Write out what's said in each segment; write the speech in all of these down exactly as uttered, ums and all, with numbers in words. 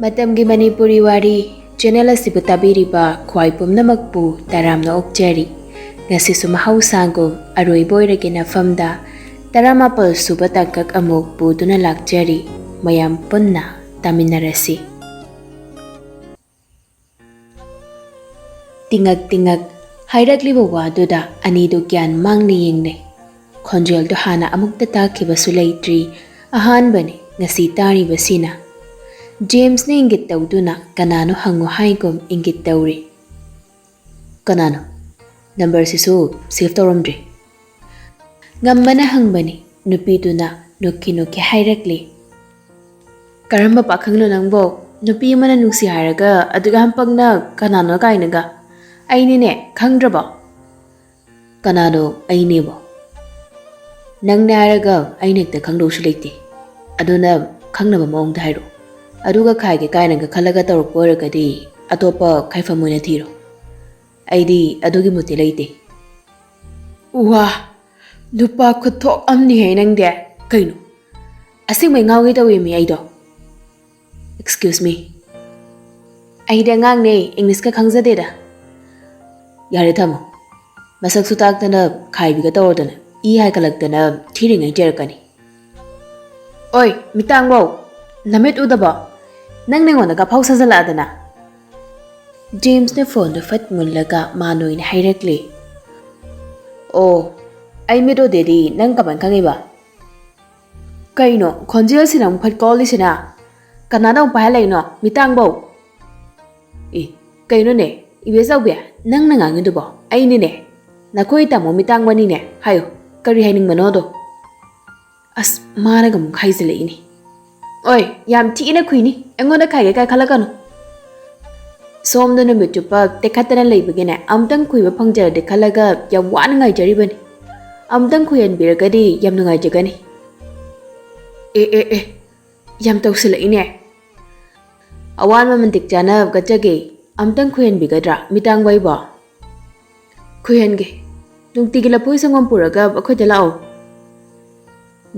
ꯃꯇꯝꯒꯤ ꯃꯅꯤꯄꯨꯔꯤ ꯋꯥꯔꯤ ꯆꯦꯅꯦꯜ ꯑꯁꯤꯕꯨ ꯇꯥꯕꯤꯔꯤꯕ ꯈ꯭ꯋꯥꯏ ꯄꯨꯝꯅꯃꯛꯄꯨ ꯇꯔꯥꯝꯅ ꯑꯣꯛꯆꯔꯤ꯫ ꯉꯁꯤꯁꯨ ꯃꯍꯧꯁꯥꯒꯨꯝ ꯑꯔꯣꯏꯕ ꯑꯣꯏꯔꯒꯦ ꯅꯐꯝꯗ ꯇꯔꯥꯃꯥꯄꯜ ꯁꯨꯕ ꯇꯥꯡꯀꯛ ꯑꯃꯨꯛ ꯄꯨꯗꯨꯅ ꯂꯥꯛꯆꯔꯤ꯫ ꯃꯌꯥꯝ ꯄꯨꯟꯅ ꯇꯥꯃꯤꯟꯅꯔꯁꯤ꯫ ꯇꯤꯉꯛ ꯇꯤꯉꯛ ꯍꯥꯏꯔꯛꯂꯤꯕ ꯋꯥꯗꯨꯗ ꯑꯅꯤꯗꯨ ꯒ꯭ꯌꯥꯟ ꯃꯥꯡꯅ ꯌꯦꯡꯅꯩ꯫ ꯈꯣꯟꯖꯦꯜꯗꯨ ꯍꯥꯟꯅ ꯑꯃꯨꯛꯇ ꯇꯥꯈꯤꯕꯁꯨ ꯂꯩꯇ꯭ꯔꯤ, ꯑꯍꯥꯟꯕꯅꯤ ꯉꯁꯤ ꯇꯥꯔꯤꯕꯁꯤꯅ꯫ ꯖꯦꯝꯁꯅ ꯏꯪꯒꯤꯠ ꯇꯧꯗꯨꯅ ꯀꯅꯥꯅꯣ ꯍꯪꯉꯨ ꯍꯥꯏꯒꯨꯝ ꯏꯪꯒꯤꯠ ꯇꯧꯔꯤ꯫ "ꯀꯅꯥꯅꯣ? ꯅꯝꯕꯔꯁꯤꯁꯨ ꯁꯦꯚ ꯇꯧꯔꯝꯗ꯭ꯔꯤ?" ꯉꯝꯕꯅ ꯍꯪꯕꯅꯤ꯫ ꯅꯨꯄꯤꯗꯨꯅ ꯅꯣꯛꯈꯤ ꯅꯣꯛꯈꯤ ꯍꯥꯏꯔꯛꯂꯤ꯫ "ꯀꯔꯝꯕ ꯄꯥꯈꯪꯅꯣ ꯅꯪꯕꯣ? ꯅꯨꯄꯤ ꯑꯃꯅ ꯅꯨꯡꯁꯤ ꯍꯥꯏꯔꯒ ꯑꯗꯨꯛ ꯌꯥꯝ ꯄꯪꯅ ꯀꯅꯥꯅꯣ ꯀꯥꯏꯅꯒ? ꯑꯩꯅꯤꯅꯦ, ꯈꯪꯗ꯭ꯔꯕꯣ?" "ꯀꯅꯥꯅꯣ ꯑꯩꯅꯦꯕꯣ?" "ꯅꯪꯅꯦ ꯍꯥꯏꯔꯒ ꯑꯩꯅ ꯍꯦꯛꯇ ꯈꯪꯗꯧꯁꯨ ꯂꯩꯇꯦ꯫ ꯑꯗꯨꯅ ꯈꯪꯅꯕ ꯃꯑꯣꯡꯗ ꯍꯥꯏꯔꯛꯑꯣ꯫ ꯑꯗꯨꯒ ꯈꯥꯏꯒꯦ ꯀꯥꯏꯅꯒ ꯈꯜꯂꯒ ꯇꯧꯔꯛꯄ ꯑꯣꯏꯔꯒꯗꯤ ꯑꯇꯣꯞꯄ ꯈꯥꯏꯐꯝ ꯑꯣꯏꯅ ꯊꯤꯔꯣ꯫ ꯑꯩꯗꯤ ꯑꯗꯨꯒꯤ ꯃꯨꯠꯇꯤ ꯂꯩꯇꯦ꯫" ꯋꯥ, ꯅꯨꯄꯥ ꯈꯨꯊꯣꯛ ꯑꯃꯅꯤꯍꯦ ꯅꯪꯗꯤ꯫ ꯀꯩꯅꯣ? ꯑꯁꯦꯡꯕꯩ ꯉꯥꯎꯒꯦ ꯇꯧꯋꯦꯃꯤ ꯑꯩꯗꯣ꯫ "Excuse me꯫ ꯑꯩꯗꯤ ꯑꯉꯥꯡꯅꯦ, ꯏꯪꯂꯤꯁꯀ ꯈꯪꯖꯗꯦꯗ꯫" "ꯌꯥꯔꯦ, ꯊꯝꯃꯣ꯫ ꯃꯁꯛꯁꯨ ꯇꯥꯛꯇꯅ ꯈꯥꯏꯕꯤꯒ ꯇꯧꯔꯗꯅ ꯏ ꯍꯥꯏꯒꯠꯂꯛꯇꯅ ꯊꯤꯔꯤꯉꯩ ꯆꯦꯔꯛꯀꯅꯤ꯫" "ꯑꯣꯏ, ꯃꯤꯇꯥꯡꯕꯧ, ꯅꯃꯤꯠ ꯎꯗꯕꯣ? ꯅꯪ ꯅꯉꯣꯟꯗ ꯀꯥꯐꯥꯎ ꯁꯥꯖꯜꯂꯛꯑꯗꯅ?" ꯖꯦꯝꯁꯅ ꯐꯣꯟꯗꯨ ꯐꯠ ꯃꯨꯜꯂꯒ ꯃꯥꯅ ꯑꯣꯏꯅ ꯍꯥꯏꯔꯛꯂꯦ꯫ "ꯑꯣ, ꯑꯩ ꯃꯤꯠ ꯎꯗꯦꯗꯤ ꯅꯪ ꯀꯃꯥꯏꯅ ꯈꯪꯉꯤꯕ?" "ꯀꯩꯅꯣ ꯈꯣꯟꯖꯦꯜꯁꯤꯅ ꯑꯃꯨꯛ ꯐꯠ ꯀꯣꯜꯂꯤꯁꯤꯅ? ꯀꯅꯥꯗ ꯑꯃꯨꯛ ꯄꯥꯏꯍꯜꯂꯛꯏꯅꯣ, ꯃꯤꯇꯥꯡꯕꯧ?" "ꯑꯦ, ꯀꯩꯅꯣꯅꯦ, ꯏꯕꯦꯆꯧꯕꯤ, ꯅꯪꯅ ꯉꯥꯡꯉꯤꯗꯨꯕꯣ? ꯑꯩꯅꯤꯅꯦ, ꯅꯈꯣꯏ ꯇꯥꯃꯣ ꯃꯤꯇꯥꯡꯕꯅꯤꯅꯦ꯫ ꯍꯥꯏꯌꯨ, ꯀꯔꯤ ꯍꯥꯏꯅꯤꯡꯕꯅꯣꯗꯣ?" ꯑꯁ, ꯃꯥꯅꯒ ꯑꯃꯨꯛ ꯍꯥꯏꯖꯤꯜꯂꯛꯏꯅꯦ꯫ "ꯑꯣꯏ, ꯌꯥꯝ ꯊꯤꯅ ꯈꯨꯏꯅꯤ꯫ ꯑꯩꯉꯣꯟꯗ ꯈꯥꯏꯒꯦ ꯀꯥꯏ ꯈꯜꯂꯛꯀꯅꯨ꯫ ꯁꯣꯝꯗ ꯅꯨꯃꯤꯠ ꯆꯨꯞꯄ ꯇꯦꯛꯈꯠꯇꯅ ꯂꯩꯕꯒꯤꯅꯦ, ꯑꯃꯨꯛꯇꯪ ꯈꯨꯏꯕ ꯐꯪꯖꯔꯗꯤ ꯈꯜꯂꯒ ꯌꯥꯝ ꯋꯥꯅ ꯉꯥꯏꯖꯔꯤꯕꯅꯤ꯫ ꯑꯃꯨꯛꯇꯪ ꯈꯨꯏꯍꯟꯕꯤꯔꯒꯗꯤ ꯌꯥꯝ ꯅꯨꯡꯉꯥꯏꯖꯒꯅꯤ꯫" "ꯑꯦ, ꯑꯦ, ꯑꯦ, ꯌꯥꯝ ꯇꯧꯁꯤꯜꯂꯛꯏꯅꯦ꯫ ꯑꯋꯥꯟ ꯃꯃꯟ ꯇꯤꯛ ꯆꯥꯅ ꯀꯠꯆꯒꯦ꯫ ꯑꯃꯨꯛꯇꯪ ꯈꯨꯏꯍꯟꯕꯤꯒꯗ꯭ꯔꯥ, ꯃꯤꯇꯥꯡꯕ ꯑꯩꯕꯣ?" "ꯈꯨꯏꯍꯟꯒꯦ꯫ ꯅꯨꯡꯇꯤꯒꯤ ꯂꯐꯣꯏ ꯁꯪꯒꯣꯝ ꯄꯨꯔꯒ ꯑꯩꯈꯣꯏꯗ ꯂꯥꯛꯑꯣ꯫"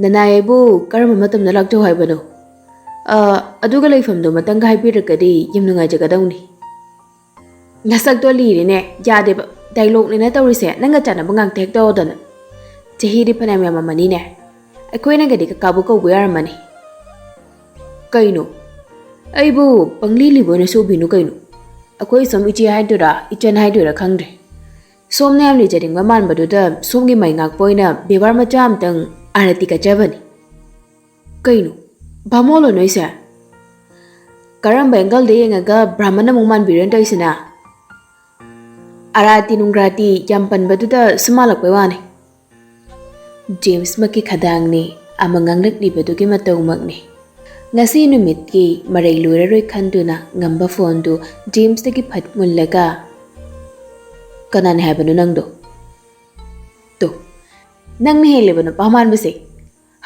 "ꯅꯅꯥꯏ ꯑꯩꯕꯨ ꯀꯔꯝꯕ ꯃꯇꯝꯗ ꯂꯥꯛꯆꯧ ꯍꯥꯏꯕꯅꯣ?" "ꯑ, ꯑꯗꯨꯒ ꯂꯩꯐꯝꯗꯣ ꯃꯇꯪꯒ ꯍꯥꯏꯕꯤꯔꯛꯀꯗꯤ ꯌꯥꯝ ꯅꯨꯡꯉꯥꯏꯖꯒꯗꯧꯅꯤ꯫ ꯅꯁꯛꯇꯣ ꯂꯤꯔꯦꯅꯦ, ꯌꯥꯗꯦꯕ꯫ ꯗꯥꯏꯂꯣꯛꯅꯦꯅ ꯇꯧꯔꯤꯁꯦ, ꯅꯪꯒ ꯆꯥꯟꯅꯕ ꯉꯥꯛꯇ ꯍꯦꯛ ꯇꯧꯗꯅ꯫ ꯆꯍꯤꯗꯤ ꯐꯅꯌꯥꯝ ꯌꯥꯝꯃꯝꯃꯅꯤꯅꯦ꯫ ꯑꯩꯈꯣꯏꯅꯒꯗꯤ ꯀꯀꯥꯕꯨ ꯀꯧꯕ ꯌꯥꯔꯝꯃꯅꯤ꯫ ꯀꯩꯅꯣ? ꯑꯩꯕꯨ ꯄꯪꯂꯤ ꯂꯤꯕ ꯑꯣꯏꯅꯁꯨ ꯎꯕꯤꯅꯨ ꯀꯩꯅꯣ꯫ ꯑꯩꯈꯣꯏ ꯁꯨꯝ ꯏꯆꯦ ꯍꯥꯏꯗꯣꯏꯔꯥ, ꯏꯆꯟ ꯍꯥꯏꯗꯣꯏꯔꯥ ꯈꯪꯗ꯭ꯔꯦ꯫ ꯁꯣꯝꯅ ꯌꯥꯝ ꯂꯤꯖꯅꯤꯡꯕ ꯃꯥꯟꯕꯗꯨꯗ ꯁꯣꯝꯒꯤ ꯃꯥꯏ ꯉꯥꯛꯄ ꯑꯣꯏꯅ ꯕꯦꯕꯥꯔ ꯃꯆꯥ ꯑꯃꯇꯪ ꯑꯥꯔꯇꯤ ꯀꯠꯆꯕꯅꯤ꯫ ꯀꯩꯅꯣ? ꯚꯥꯃꯣꯟꯂꯣ ꯅꯣꯏꯁꯦ? ꯀꯔꯝꯕ ꯑꯦꯡꯒꯜꯗ ꯌꯦꯡꯉꯒ ꯕ꯭ꯔꯥꯍꯃꯟ ꯑꯃꯨꯛ ꯃꯥꯟꯕꯤꯔꯦꯅ ꯇꯧꯔꯤꯁꯤꯅ? ꯑꯥꯔꯇꯤ ꯅꯨꯡꯒ꯭ꯔꯥꯇꯤ ꯌꯥꯝ ꯄꯟꯕꯗꯨꯗ ꯁꯨꯝ ꯃꯥꯜꯂꯛꯄꯩ ꯋꯥꯅꯤ꯫ ꯖꯦꯝꯁꯃꯛꯀꯤ ꯈꯗꯥꯡꯅꯤ, ꯑꯃ ꯉꯥꯡꯂꯛꯂꯤꯕꯗꯨꯒꯤ ꯃꯇꯧꯃꯛꯅꯤ꯫ ꯉꯁꯤ ꯅꯨꯃꯤꯠꯀꯤ ꯃꯔꯩ ꯂꯣꯏꯔꯔꯣꯏ ꯈꯟꯗꯨꯅ ꯉꯝꯕ ꯐꯣꯟꯗꯨ ꯖꯦꯝꯁꯇꯒꯤ ꯐꯠ ꯃꯨꯜꯂꯒ, "ꯀꯅꯥꯅꯦ ꯍꯥꯏꯕꯅꯣ ꯅꯪꯗꯣ?" "ꯇꯣ, ꯅꯪꯅ ꯍꯦꯜꯂꯦꯕ ꯅꯨꯄꯥ ꯃꯥꯟꯕꯁꯦ꯫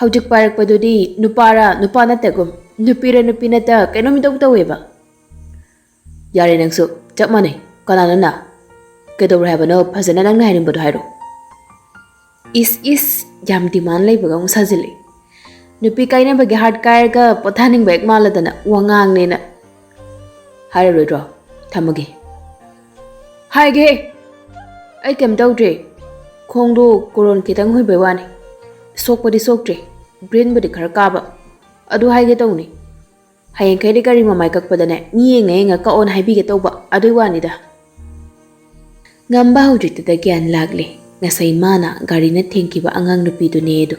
ꯍꯧꯖꯤꯛ ꯄꯥꯏꯔꯛꯄꯗꯨꯗꯤ ꯅꯨꯄꯥꯔ ꯅꯨꯄꯥ ꯅꯠꯇꯒꯨꯝ, ꯅꯨꯄꯤꯔ ꯅꯨꯄꯤ ꯅꯠꯇ ꯀꯩꯅꯣꯝ ꯏꯇꯧ ꯇꯧꯋꯦꯕ꯫" "ꯌꯥꯔꯦ ꯅꯪꯁꯨ, ꯆꯞ ꯃꯥꯟꯅꯩ꯫ ꯀꯅꯥꯅꯣ ꯅ? ꯀꯩꯗꯧꯔꯦ ꯍꯥꯏꯕꯅꯣ? ꯐꯖꯅ ꯅꯪꯅ ꯍꯥꯏꯅꯤꯡꯕꯗꯣ ꯍꯥꯏꯔꯣ꯫" "ꯏꯁ ꯏꯁ, ꯌꯥꯝ ꯗꯤꯃꯥꯟ ꯂꯩꯕꯒ ꯑꯃꯨꯛ ꯁꯥꯖꯤꯜꯂꯛꯑꯦ꯫ ꯅꯨꯄꯤ ꯀꯥꯏꯅꯕꯒꯤ ꯍꯥꯔꯠ ꯀꯥꯏꯔꯒ ꯄꯣꯊꯥꯅꯤꯡꯕ ꯍꯦꯛ ꯃꯥꯜꯂꯗꯅ ꯋꯥꯉꯥꯡꯅꯦꯅ꯫" "ꯍꯥꯏꯔꯔꯣꯏꯗ꯭ꯔꯣ? ꯊꯝꯃꯒꯦ꯫" "ꯍꯥꯏꯒꯦ꯫ ꯑꯩ ꯀꯩꯝ ꯇꯧꯗ꯭ꯔꯦ꯫ ꯈꯣꯡꯗꯣ ꯀꯣꯔꯣꯟ ꯈꯤꯇꯪ ꯍꯨꯏꯕꯩ ꯋꯥꯅꯤ꯫ ꯁꯣꯛꯄꯗꯤ ꯁꯣꯛꯇ꯭ꯔꯦ꯫ ꯒ꯭ꯔꯤꯟꯕꯨꯗꯤ ꯈꯔ ꯀꯥꯕ꯫ ꯑꯗꯨ ꯍꯥꯏꯒꯦ ꯇꯧꯅꯤ꯫ ꯍꯌꯦꯡꯈꯩꯗꯤ ꯒꯥꯔꯤ ꯃꯃꯥꯏ ꯀꯛꯄꯗꯅꯦ, ꯃꯤ ꯌꯦꯡꯉ ꯌꯦꯡꯉ ꯀꯛꯑꯣꯅ ꯍꯥꯏꯕꯤꯒꯦ ꯇꯧꯕ, ꯑꯗꯨꯏ ꯋꯥꯅꯤꯗ꯫" ꯉꯝꯕ ꯍꯧꯖꯤꯛꯇꯗ ꯒ꯭ꯌꯥꯟ ꯂꯥꯛꯂꯦ꯫ ꯉꯁꯥꯏ ꯃꯥꯅ ꯒꯥꯔꯤꯅ ꯊꯦꯡꯈꯤꯕ ꯑꯉꯥꯡ ꯅꯨꯄꯤꯗꯨꯅꯦ ꯑꯗꯨ꯫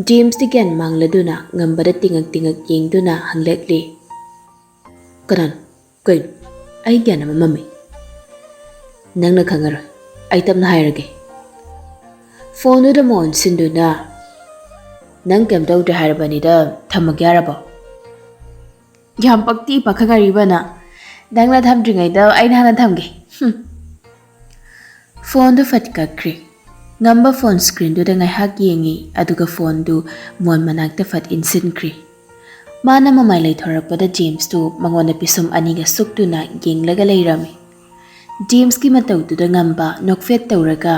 ꯖꯦꯝꯁꯇꯤ ꯒ꯭ꯌꯥꯟ ꯃꯥꯡꯂꯗꯨꯅ ꯉꯝꯕꯗ ꯇꯤꯉꯛ ꯇꯤꯉꯛ ꯌꯦꯡꯗꯨꯅ ꯍꯪꯂꯛꯂꯦ, "ꯀꯅꯥꯅꯣ? ꯀꯩꯅꯣ? ꯑꯩ ꯒ꯭ꯌꯥꯟ ꯑꯃ ꯃꯝꯃꯤ꯫" "ꯅꯪꯅ ꯈꯪꯉꯔꯣꯏ꯫ ꯑꯩ ꯇꯞꯅ ꯍꯥꯏꯔꯒꯦ꯫" ꯐꯣꯟꯗꯨꯗ ꯑꯃꯨꯛ ꯑꯣꯟꯁꯤꯟꯗꯨꯅ, "ꯅꯪ ꯀꯩꯝ ꯇꯧꯗ꯭ꯔꯦ ꯍꯥꯏꯔꯕꯅꯤꯗ, ꯊꯝꯃꯒꯦ ꯌꯥꯔꯕꯣ?" "ꯌꯥꯝ ꯄꯛꯇꯤ ꯄꯥꯈꯪ ꯑꯔꯤꯕꯅ꯫ ꯅꯪꯅ ꯊꯝꯗ꯭ꯔꯤꯉꯩꯗ ꯑꯩꯅ ꯍꯥꯟꯅ ꯊꯝꯒꯦ꯫" ꯍꯨꯝ꯫ ꯐꯣꯟꯗꯨ ꯐꯠ ꯀꯛꯈ꯭ꯔꯦ꯫ ꯉꯝꯕ ꯐꯣꯟ ꯁ꯭ꯀ꯭ꯔꯤꯟꯗꯨꯗ ꯉꯥꯏꯍꯥꯛ ꯌꯦꯡꯉꯤ, ꯑꯗꯨꯒ ꯐꯣꯟꯗꯨ ꯃꯣꯟ ꯃꯅꯥꯛꯇ ꯐꯠ ꯏꯟꯁꯤꯟꯈ꯭ꯔꯦ꯫ ꯃꯥꯅ ꯃꯃꯥꯏ ꯂꯩꯊꯣꯔꯛꯄꯗ ꯖꯦꯝꯁꯇꯨ ꯃꯉꯣꯟꯗ ꯄꯤꯁꯨꯝ ꯑꯅꯤꯒ ꯁꯨꯛꯇꯨꯅ ꯌꯦꯡꯂꯒ ꯂꯩꯔꯝꯃꯤ꯫ ꯖꯦꯝꯁꯀꯤ ꯃꯇꯧꯗꯨꯗ ꯉꯝꯕ ꯅꯣꯛꯐꯦꯠ ꯇꯧꯔꯒ,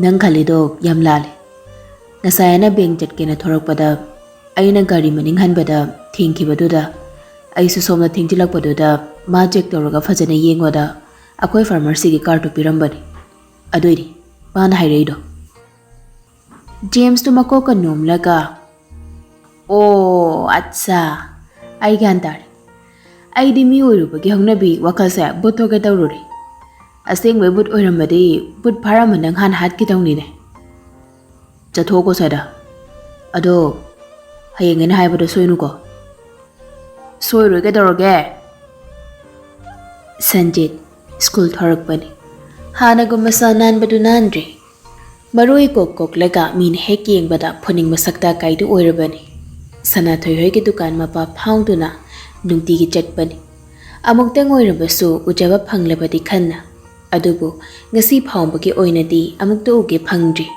"ꯅꯪ ꯈꯜꯂꯤꯗꯣ ꯌꯥꯝ ꯂꯥꯜꯂꯦ꯫ ꯉꯁꯥꯏ ꯑꯩꯅ ꯕꯦꯡ ꯆꯠꯀꯦꯅ ꯊꯣꯔꯛꯄꯗ ꯑꯩꯅ ꯒꯥꯔꯤ ꯃꯅꯤꯡ ꯍꯟꯕꯗ ꯊꯦꯡꯈꯤꯕꯗꯨꯗ ꯑꯩꯁꯨ ꯁꯣꯝꯗ ꯊꯦꯡꯖꯤꯜꯂꯛꯄꯗꯨꯗ ꯃꯥ ꯆꯦꯛ ꯇꯧꯔꯒ ꯐꯖꯅ ꯌꯦꯡꯉꯣꯗ ꯑꯩꯈꯣꯏ ꯐꯥꯔꯃꯥꯁꯤꯒꯤ ꯀꯥꯔꯗꯨ ꯄꯤꯔꯝꯕꯅꯤ꯫ ꯑꯗꯨꯏꯅꯤ ꯃꯥꯅ ꯍꯥꯏꯔꯛꯏꯗꯣ꯫ ꯖꯦꯝꯁꯇꯨ ꯃꯀꯣꯛꯀ ꯅꯣꯝꯂꯒ, "ꯑꯣ, ꯑꯠꯆꯥ, ꯑꯩ ꯒ꯭ꯌꯥꯟ ꯇꯥꯔꯦ꯫ ꯑꯩꯗꯤ ꯃꯤ ꯑꯣꯏꯔꯨꯕꯒꯤ ꯍꯧꯅꯕꯤ ꯋꯥꯈꯜꯁꯦ ꯕꯨꯠ ꯊꯣꯛꯀꯦ ꯇꯧꯔꯨꯔꯦ꯫ ꯑꯁꯦꯡꯕꯩ ꯕꯨꯠ ꯑꯣꯏꯔꯝꯃꯗꯤ ꯕꯨꯠ ꯐꯥꯔꯝꯃ ꯅꯪ ꯍꯥꯟꯅ ꯍꯥꯠꯈꯤꯗꯧꯅꯤꯅꯦ꯫ ꯆꯠꯊꯣꯛꯀꯣ ꯁ꯭ꯋꯥꯏꯗ꯫ ꯑꯗꯣ ꯍꯌꯦꯡ ꯑꯩꯅ ꯍꯥꯏꯕꯗꯣ ꯁꯣꯏꯅꯨꯀꯣ꯫" "ꯁꯣꯏꯔꯣꯏ, ꯀꯩꯗꯧꯔꯒꯦ?" ꯁꯟꯖꯤꯠ ꯁ꯭ꯀꯨꯜ ꯊꯣꯔꯛꯄꯅꯤ꯫ ꯍꯥꯟꯅꯒꯨꯝ ꯃꯁꯥ ꯅꯥꯟꯕꯗꯨ ꯅꯥꯟꯗ꯭ꯔꯦ꯫ ꯃꯔꯣꯏ ꯀꯣꯛ ꯀꯣꯛꯂꯒ ꯃꯤꯅ ꯍꯦꯛ ꯌꯦꯡꯕꯗ ꯐꯨꯅꯤꯡꯕ ꯁꯛꯇꯥ ꯀꯥꯏꯗꯨ ꯑꯣꯏꯔꯕꯅꯤ꯫ ꯁꯅꯥꯊꯣꯏ ꯍꯣꯏꯒꯤ ꯗꯨꯀꯥꯟ ꯃꯄꯥ ꯐꯥꯎꯗꯨꯅ ꯅꯨꯡꯇꯤꯒꯤ ꯆꯠꯄꯅꯤ꯫ ꯑꯃꯨꯛꯇꯪ ꯑꯣꯏꯔꯕꯁꯨ ꯎꯖꯕ ꯐꯪꯂꯕꯗꯤ ꯈꯟꯅ, ꯑꯗꯨꯕꯨ ꯉꯁꯤ ꯐꯥꯎꯕꯒꯤ ꯑꯣꯏꯅꯗꯤ ꯑꯃꯨꯛꯇ ꯎꯒꯦ ꯐꯪꯗ꯭ꯔꯤ꯫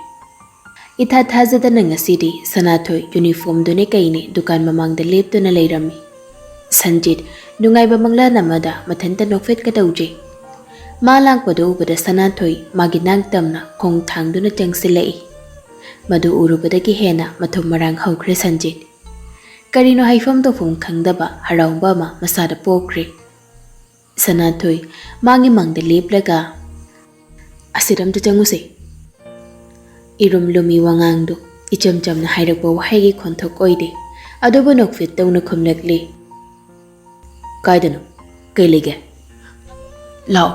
ꯏꯊꯥ ꯊꯥꯖꯗꯅ ꯉꯁꯤꯗꯤ ꯁꯅꯥꯊꯣꯏ ꯌꯨꯅꯤꯐꯣꯔꯝꯗꯨꯅꯦ ꯀꯩꯅꯦ ꯗꯨꯀꯥꯟ ꯃꯃꯥꯡꯗ ꯂꯦꯞꯇꯨꯅ ꯂꯩꯔꯝꯃꯤ꯫ ꯁꯟꯖꯤꯠ ꯅꯨꯡꯉꯥꯏꯕ ꯃꯪꯂꯥꯟ ꯑꯃꯗ ꯃꯊꯟꯇ ꯅꯣꯛꯐꯦꯠꯀ ꯇꯧꯖꯩ꯫ ꯃꯥ ꯂꯥꯛꯄꯗꯨ ꯎꯕꯗ ꯁꯅꯥꯊꯣꯏ ꯃꯥꯒꯤ ꯅꯥꯛ ꯇꯝꯅ ꯈꯣꯡ ꯊꯥꯡꯗꯨꯅ ꯆꯪꯁꯤꯜꯂꯛꯏ꯫ ꯃꯗꯨ ꯎꯔꯨꯕꯗꯒꯤ ꯍꯦꯟꯅ ꯃꯊꯨꯝ ꯃꯔꯥꯡ ꯍꯧꯈ꯭ꯔꯦ ꯁꯟꯖꯤꯠ꯫ ꯀꯔꯤꯅꯣ ꯍꯥꯏꯐꯝ ꯇꯧꯐꯝ ꯈꯪꯗꯕ ꯍꯔꯥꯎꯕ ꯑꯃ ꯃꯁꯥꯗ ꯄꯣꯛꯈ꯭ꯔꯦ꯫ ꯁꯅꯥꯊꯣꯏ ꯃꯥꯒꯤ ꯃꯥꯡꯗ ꯂꯦꯞꯂꯒ, "ꯑꯁꯤꯗ ꯑꯝꯇ ꯆꯪꯉꯨꯁꯦ꯫" ꯏꯔꯨꯝ ꯂꯨꯝꯃꯤ ꯋꯥꯉꯥꯡꯗꯨ ꯏꯆꯝ ꯆꯝꯅ ꯍꯥꯏꯔꯛꯄ ꯋꯥꯍꯩꯒꯤ ꯈꯣꯟꯊꯣꯛ ꯑꯣꯏꯗꯦ, ꯑꯗꯨꯕꯨ ꯅꯣꯛꯐꯦꯠ ꯇꯧꯅ ꯈꯨꯝꯂꯛꯂꯤ꯫ "ꯀꯥꯏꯗꯅꯣ? ꯀꯩ ꯂꯩꯒꯦ? ꯂꯥꯛꯑꯣ꯫"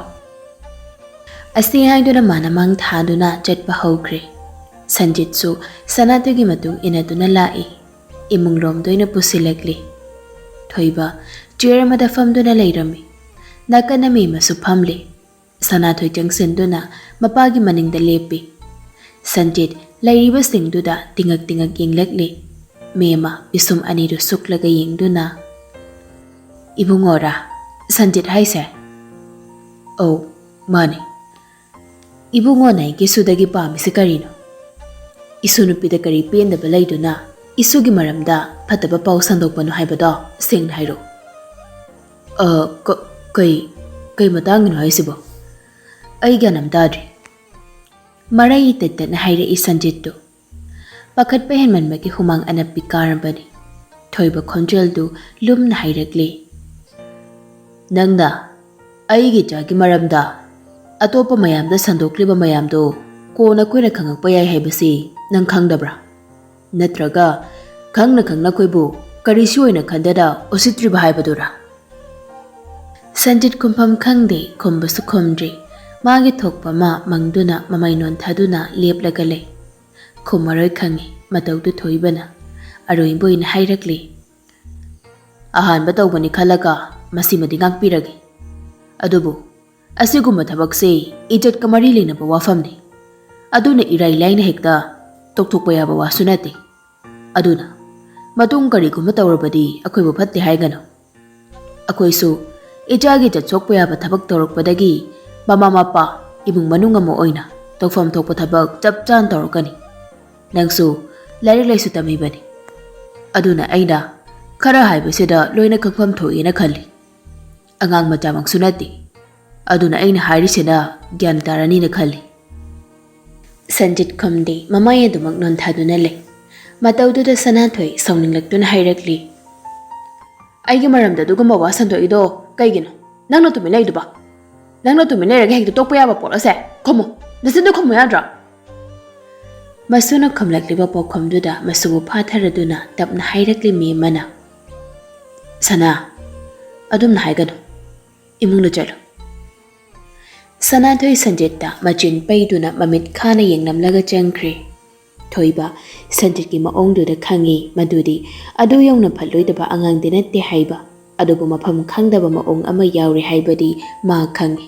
ꯑꯁꯤ ꯍꯥꯏꯗꯨꯅ ꯃꯥꯅ ꯃꯥꯡ ꯊꯥꯗꯨꯅ ꯆꯠꯄ ꯍꯧꯈ꯭ꯔꯦ꯫ ꯁꯟꯖꯤꯠꯁꯨ ꯁꯅꯥꯊꯣꯏꯒꯤ ꯃꯇꯨꯡ ꯏꯟꯅꯗꯨꯅ ꯂꯥꯛꯏ꯫ ꯏꯃꯨꯡ ꯂꯣꯝꯗ ꯑꯣꯏꯅ ꯄꯨꯁꯤꯜꯂꯛꯂꯤ꯫ ꯊꯣꯏꯕ ꯆꯤꯌꯔ ꯑꯃꯗ ꯐꯝꯗꯨꯅ ꯂꯩꯔꯝꯃꯤ꯫ ꯅꯥꯀꯟꯗ ꯃꯦꯝ ꯑꯃꯁꯨ ꯐꯝꯂꯤ꯫ ꯁꯅꯥꯊꯣꯏ ꯆꯪꯁꯤꯟꯗꯨꯅ ꯃꯄꯥꯒꯤ ꯃꯅꯤꯡꯗ ꯂꯦꯞꯄꯤ꯫ ꯁꯟꯖꯤꯠ ꯂꯩꯔꯤꯕꯁꯤꯡꯗꯨꯗ ꯇꯤꯉꯛ ꯇꯤꯉꯛ ꯌꯦꯡꯂꯛꯂꯤ꯫ ꯃꯦꯝꯃ ꯄꯤꯁꯨꯝ ꯑꯅꯤꯗꯨ ꯁꯨꯛꯂꯒ ꯌꯦꯡꯗꯨꯅ, "ꯏꯕꯨꯡꯉꯣꯔꯥ ꯁꯟꯖꯤꯠ ꯍꯥꯏꯁꯦ?" "ꯑꯧ, ꯃꯥꯅꯦ꯫" "ꯏꯕꯨꯡꯉꯣꯅ ꯑꯩꯒꯤ ꯏꯁꯨꯗꯒꯤ ꯄꯥꯝꯃꯤꯁꯤ ꯀꯔꯤꯅꯣ? ꯏꯁꯨ ꯅꯨꯄꯤꯗ ꯀꯔꯤ ꯄꯦꯟꯗꯕ ꯂꯩꯗꯨꯅ ꯏꯁꯨꯒꯤ ꯃꯔꯝꯗ ꯐꯠꯇꯕ ꯄꯥꯎ ꯁꯟꯗꯣꯛꯄꯅꯣ ꯍꯥꯏꯕꯗꯣ ꯁꯦꯡꯅ ꯍꯥꯏꯔꯛꯎ꯫" "ꯑ, ꯀ-, ꯀꯩ, ꯀꯩ ꯃꯇꯥꯡꯒꯤꯅꯣ ꯍꯥꯏꯁꯤꯕꯣ? ꯑꯩ ꯒ꯭ꯌꯥꯟ ꯑꯃ ꯇꯥꯗ꯭ꯔꯦ꯫" ꯃꯔꯩ ꯇꯠ ꯇꯠꯅ ꯍꯥꯏꯔꯛꯏ ꯁꯟꯖꯤꯠꯇꯨ꯫ ꯄꯥꯈꯠꯄ ꯍꯦꯟꯃꯟꯕꯒꯤ ꯍꯨꯃꯥꯡ ꯑꯅꯞꯄꯤ ꯀꯥꯔꯕꯅꯤ꯫ ꯊꯣꯏꯕ ꯈꯣꯟꯖꯦꯜꯗꯨ ꯂꯨꯝꯅ ꯍꯥꯏꯔꯛꯂꯤ꯫ "ꯅꯪꯅ ꯑꯩꯒꯤ ꯏꯆꯥꯒꯤ ꯃꯔꯝꯗ ꯑꯇꯣꯞꯄ ꯃꯌꯥꯝꯗ ꯁꯟꯗꯣꯛꯂꯤꯕ ꯃꯌꯥꯝꯗꯨ ꯀꯣꯟꯅ ꯑꯩꯈꯣꯏꯅ ꯈꯪꯉꯛꯄ ꯌꯥꯏ ꯍꯥꯏꯕꯁꯤ ꯅꯪ ꯈꯪꯗꯕ꯭ꯔꯥ? ꯅꯠꯇ꯭ꯔꯒ ꯈꯪꯅ ꯈꯪꯅ ꯑꯩꯈꯣꯏꯕꯨ ꯀꯔꯤꯁꯨ ꯑꯣꯏꯅ ꯈꯟꯗꯅ ꯎꯁꯤꯠꯇ꯭ꯔꯤꯕ ꯍꯥꯏꯕꯗꯨꯔꯥ?" ꯁꯟꯖꯤꯠ ꯈꯨꯝꯐꯝ ꯈꯪꯗꯦ, ꯈꯨꯝꯕꯁꯨ ꯈꯨꯝꯗ꯭ꯔꯤ꯫ ꯃꯥꯒꯤ ꯊꯣꯛꯄ ꯑꯃ ꯃꯪꯗꯨꯅ ꯃꯃꯩ ꯅꯣꯟꯊꯗꯨꯅ ꯂꯦꯞꯂꯒ ꯂꯩ꯫ ꯈꯨꯝꯃꯔꯣꯏ ꯈꯪꯉꯤ, ꯃꯇꯧꯗꯨ ꯊꯣꯏꯕꯅ ꯑꯔꯣꯏꯕ ꯑꯣꯏꯅ ꯍꯥꯏꯔꯛꯂꯤ꯫ "ꯑꯍꯥꯟꯕ ꯇꯧꯕꯅꯤ ꯈꯜꯂꯒ ꯃꯁꯤꯃꯗꯤ ꯉꯥꯛꯄꯤꯔꯒꯦ꯫ ꯑꯗꯨꯕꯨ ꯑꯁꯤꯒꯨꯝꯕ ꯊꯕꯛꯁꯦ ꯏꯖꯠꯀ ꯃꯔꯤ ꯂꯩꯅꯕ ꯋꯥꯐꯝꯅꯤ꯫ ꯑꯗꯨꯅ ꯏꯔꯥꯏ ꯂꯥꯏꯅ ꯍꯦꯛꯇ ꯇꯣꯛꯊꯣꯛꯄ ꯌꯥꯕ ꯋꯥꯁꯨ ꯅꯠꯇꯦ꯫ ꯑꯗꯨꯅ ꯃꯇꯨꯡ ꯀꯔꯤꯒꯨꯝꯕ ꯇꯧꯔꯕꯗꯤ ꯑꯩꯈꯣꯏꯕꯨ ꯐꯠꯇꯦ ꯍꯥꯏꯒꯅꯨ꯫ ꯑꯩꯈꯣꯏꯁꯨ ꯏꯆꯥꯒꯤ ꯏꯖꯠ ꯁꯣꯛꯄ ꯌꯥꯕ ꯊꯕꯛ ꯇꯧꯔꯛꯄꯗꯒꯤ ꯃꯃꯥ ꯃꯄꯥ, ꯏꯃꯨꯡ ꯃꯅꯨꯡ ꯑꯃ ꯑꯣꯏꯅ ꯇꯧꯐꯝ ꯊꯣꯛꯄ ꯊꯕꯛ ꯆꯞ ꯆꯥꯅ ꯇꯧꯔꯛꯀꯅꯤ꯫ ꯅꯪꯁꯨ ꯂꯥꯏꯔꯤꯛ ꯂꯥꯏꯁꯨ ꯇꯝꯃꯤꯕꯅꯤ꯫ ꯑꯗꯨꯅ ꯑꯩꯅ ꯈꯔ ꯍꯥꯏꯕꯁꯤꯗ ꯂꯣꯏꯅ ꯈꯪꯐꯝ ꯊꯣꯛꯏꯅ ꯈꯜꯂꯤ꯫ ꯑꯉꯥꯡ ꯃꯆꯥꯃꯛꯁꯨ ꯅꯠꯇꯦ꯫ ꯑꯗꯨꯅ ꯑꯩꯅ ꯍꯥꯏꯔꯤꯁꯤꯅ ꯒ꯭ꯌꯥꯟ ꯇꯥꯔꯅꯤꯅ ꯈꯜꯂꯤ꯫" ꯁꯟꯖꯤꯠ ꯈꯨꯝꯗꯦ, ꯃꯃꯥꯏ ꯑꯗꯨꯃꯛ ꯅꯣꯟꯊꯗꯨꯅ ꯂꯩ꯫ ꯃꯇꯧꯗꯨꯗ ꯁꯅꯥꯊꯣꯏ ꯁꯥꯎꯅꯤꯡꯂꯛꯇꯨꯅ ꯍꯥꯏꯔꯛꯂꯤ꯫ "ꯑꯩꯒꯤ ꯃꯔꯝꯗ ꯑꯗꯨꯒꯨꯝꯕ ꯋꯥ ꯁꯟꯗꯣꯛꯏꯗꯣ ꯀꯩꯒꯤꯅꯣ? ꯅꯪꯅ ꯇꯨꯃꯤꯟ ꯂꯩꯗꯨꯕ? ꯅꯪꯅ ꯇꯨꯃꯤꯟ ꯂꯩꯔꯒ ꯍꯦꯛꯇ ꯇꯣꯛꯄ ꯌꯥꯕ ꯄꯣꯠ ꯑꯁꯦ? ꯈꯨꯝꯃꯨ, ꯅꯆꯤꯟꯗꯣ ꯈꯨꯝꯃꯨ ꯌꯥꯗ꯭ꯔꯣ?" ꯃꯁꯨꯅ ꯈꯨꯝꯂꯛꯂꯤꯕ ꯄꯥꯎꯈꯨꯝꯗꯨꯗ ꯃꯁꯨꯕꯨ ꯐꯥꯊꯔꯗꯨꯅ ꯇꯞꯅ ꯍꯥꯏꯔꯛꯂꯤ ꯃꯤ ꯑꯃꯅ꯫ "ꯁꯅꯥ, ꯑꯗꯨꯝꯅ ꯍꯥꯏꯒꯅꯨ꯫ ꯏꯃꯨꯡꯗ ꯆꯠꯂꯨ꯫" ꯁꯅꯥꯊꯣꯏ ꯁꯟꯖꯤꯠꯇ ꯃꯆꯤꯟ ꯄꯩꯗꯨꯅ ꯃꯃꯤꯠ ꯈꯥꯅ ꯌꯦꯡꯂꯝꯂꯒ ꯆꯪꯈ꯭ꯔꯦ꯫ ꯊꯣꯏꯕ ꯁꯟꯖꯤꯠꯀꯤ ꯃꯑꯣꯡꯗꯨꯗ ꯈꯪꯉꯤ ꯃꯗꯨꯗꯤ ꯑꯗꯨ ꯌꯧꯅ ꯐꯠꯂꯣꯏꯗꯕ ꯑꯉꯥꯡꯗꯤ ꯅꯠꯇꯦ ꯍꯥꯏꯕ, ꯑꯗꯨꯕꯨ ꯃꯐꯝ ꯈꯪꯗꯕ ꯃꯑꯣꯡ ꯑꯃ ꯌꯥꯎꯔꯦ ꯍꯥꯏꯕꯗꯤ ꯃꯥ ꯈꯪꯉꯤ꯫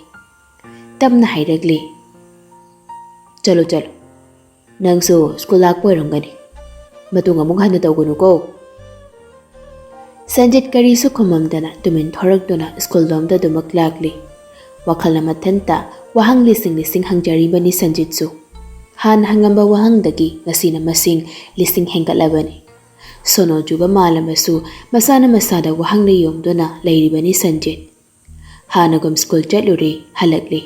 ꯇꯞꯅ ꯍꯥꯏꯔꯛꯂꯤ, "ꯆꯠꯂꯣ, ꯆꯠꯂꯣ꯫ ꯅꯪꯁꯨ ꯁ꯭ꯀꯨꯜ ꯂꯥꯛꯄ ꯑꯣꯏꯔꯝꯒꯅꯤ꯫ ꯃꯇꯨꯡ ꯑꯃꯨꯛ ꯍꯟꯅ ꯇꯧꯒꯅꯨꯀꯣ꯫" ꯁꯟꯖꯤꯠ ꯀꯔꯤꯁꯨ ꯈꯨꯝꯃꯝꯗꯅ ꯇꯨꯃꯤꯟ ꯊꯣꯔꯛꯇꯨꯅ ꯁ꯭ꯀꯨꯜ ꯂꯣꯝꯗ ꯑꯗꯨꯃꯛ ꯂꯥꯛꯂꯤ꯫ ꯋꯥꯈꯜꯅ ꯃꯊꯟꯇ ꯋꯥꯍꯪ ꯂꯤꯁꯤꯡ ꯂꯤꯁꯤꯡ ꯍꯪꯖꯔꯤꯕꯅꯤ ꯁꯟꯖꯤꯠꯁꯨ꯫ ꯍꯥꯟꯅ ꯍꯪꯉꯝꯕ ꯋꯥꯍꯪꯗꯒꯤ ꯉꯁꯤꯅ ꯃꯁꯤꯡ ꯂꯤꯁꯤꯡ ꯍꯦꯟꯒꯠꯂꯕꯅꯤ꯫ ꯁꯣꯅꯣ ꯆꯨꯕ ꯃꯥꯜꯂꯕꯁꯨ ꯃꯁꯥꯅ ꯃꯁꯥꯗ ꯋꯥꯍꯪꯅ ꯌꯣꯝꯗꯨꯅ ꯂꯩꯔꯤꯕꯅꯤ ꯁꯟꯖꯤꯠ꯫ ꯍꯥꯟꯅꯒꯨꯝ ꯁ꯭ꯀꯨꯜ ꯆꯠꯂꯨꯔꯦ, ꯍꯜꯂꯛꯂꯦ꯫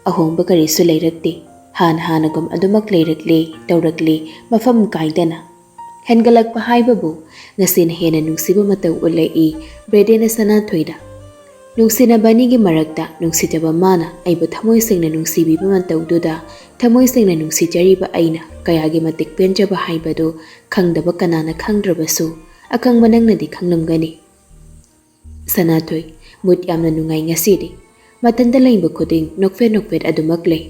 ꯑꯍꯣꯡꯕ ꯀꯔꯤꯁꯨ ꯂꯩꯔꯛꯇꯦ꯫ ꯍꯥꯟꯅ ꯍꯥꯟꯅꯒꯨꯝ ꯑꯗꯨꯃꯛ ꯂꯩꯔꯛꯂꯦ, ꯇꯧꯔꯛꯂꯦ, ꯃꯐꯝ ꯀꯥꯏꯗꯅ꯫ ꯍꯦꯟꯒꯠꯂꯛꯄ ꯍꯥꯏꯕꯕꯨ ꯉꯁꯤꯅ ꯍꯦꯟꯅ ꯅꯨꯡꯁꯤꯕ ꯃꯇꯧ ꯎꯠꯂꯛꯏ ꯕ꯭ꯔꯦꯗꯦꯅ ꯁꯅꯥꯊꯣꯏꯗ꯫ ꯅꯨꯡꯁꯤꯅꯕ ꯑꯅꯤꯒꯤ ꯃꯔꯛꯇ ꯅꯨꯡꯁꯤꯖꯕ ꯃꯥꯅ ꯑꯩꯕꯨ ꯊꯃꯣꯏ ꯁꯦꯡꯅ ꯅꯨꯡꯁꯤꯕꯤꯕ ꯃꯇꯧꯗꯨꯗ ꯊꯃꯣꯏ ꯁꯦꯡꯅ ꯅꯨꯡꯁꯤꯖꯔꯤꯕ ꯑꯩꯅ ꯀꯌꯥꯒꯤ ꯃꯇꯤꯛ ꯄꯦꯟꯖꯕ ꯍꯥꯏꯕꯗꯨ ꯈꯪꯗꯕ ꯀꯅꯥꯅ ꯈꯪꯗ꯭ꯔꯕꯁꯨ ꯑꯈꯪꯕ ꯅꯪꯅꯗꯤ ꯈꯪꯂꯝꯒꯅꯤ꯫ ꯁꯅꯥꯊꯣꯏ, ꯃꯨꯠ ꯌꯥꯝꯅ ꯅꯨꯡꯉꯥꯏ ꯉꯁꯤꯗꯤ꯫ ꯃꯊꯟꯇ ꯂꯩꯕ ꯈꯨꯗꯤꯡ ꯅꯣꯛꯐꯦꯠ ꯅꯣꯛꯐꯦꯠ ꯑꯗꯨꯃꯛ ꯂꯩ꯫